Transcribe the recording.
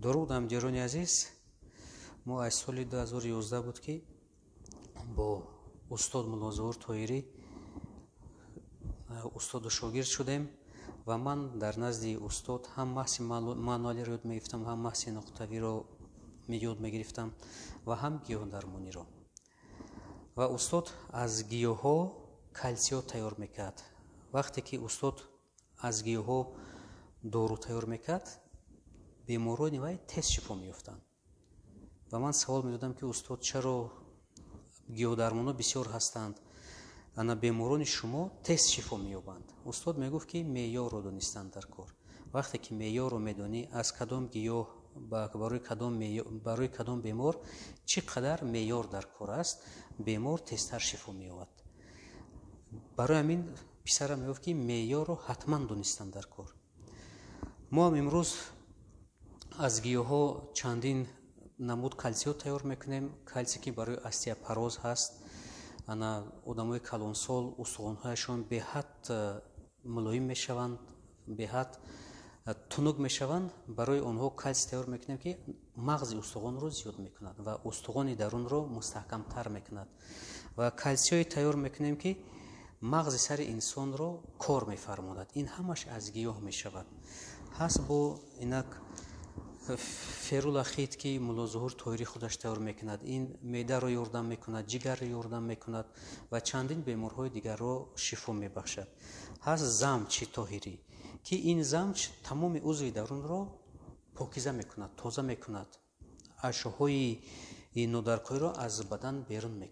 Дуруд, ҳамдиёрони азиз. Мо аз соли 2011 буд, ки бо устод Муллозуҳур Тоҳирӣ устоду шогирд шудем ва ман дар назди устод ҳам маҳси мануалиро ёд мегирифтам, ҳам маҳси нуқтавиро ёд мегирифтам ва ҳам гиёҳдармониро. Ва устод аз гиёҳҳо калсиё тайёр мекард. Вақте ки устод аз гиёҳҳо дору тайёр мекард, беморони вай тез шифо меёфтанд. Ва ман савол медодам, ки устод, чаро гиёҳдармонҳо бисёр ҳастанд, ана беморони шумо тез шифо меёбанд? Устод мегуфт, ки меъёрро донистан дар кор. Вақте ки меъёрро медонӣ, аз кадом гиёҳ барои кадом бемор чӣ қадар меъёр дар кор аст, бемор тезтар шифо меёбад. Барои ҳамин писарам мегуфт, ки меъёрро ҳатман донистан дар кор. Мо ҳам имрӯз аз гиёҳҳо чандин намуд калсиё тайёр мекунем. Калсие, ки барои остеопороз ҳаст, ана одамои калонсол устухонҳояшон беҳад мулоим мешаванд, беҳад тунук мешаванд. Барои онҳо калсий тайёр мекунем, ки мағзи устухонро зиёд мекунад ва устухони дарунро мустаҳкамтар мекунад. Ва калсиёе тайёр мекунем, ки мағзи сари инсонро кор мефармонад. Ин ҳамаш аз гиёҳ мешавад. Ҳаст бо инак ферулахит, ки Муллозуҳур Тоҳирӣ худаш тайёр мекунад. Ин меъдаро ёрдам мекунад, ҷигарро ёрдам мекунад ва чандин беморҳои дигарро шифо мебахшад. Ҳаст замчи Тоҳирӣ, ки ин замч тамоми узви дарунро покиза мекунад, тоза мекунад, ашёҳои нодаркориро аз бадан берун мекунад.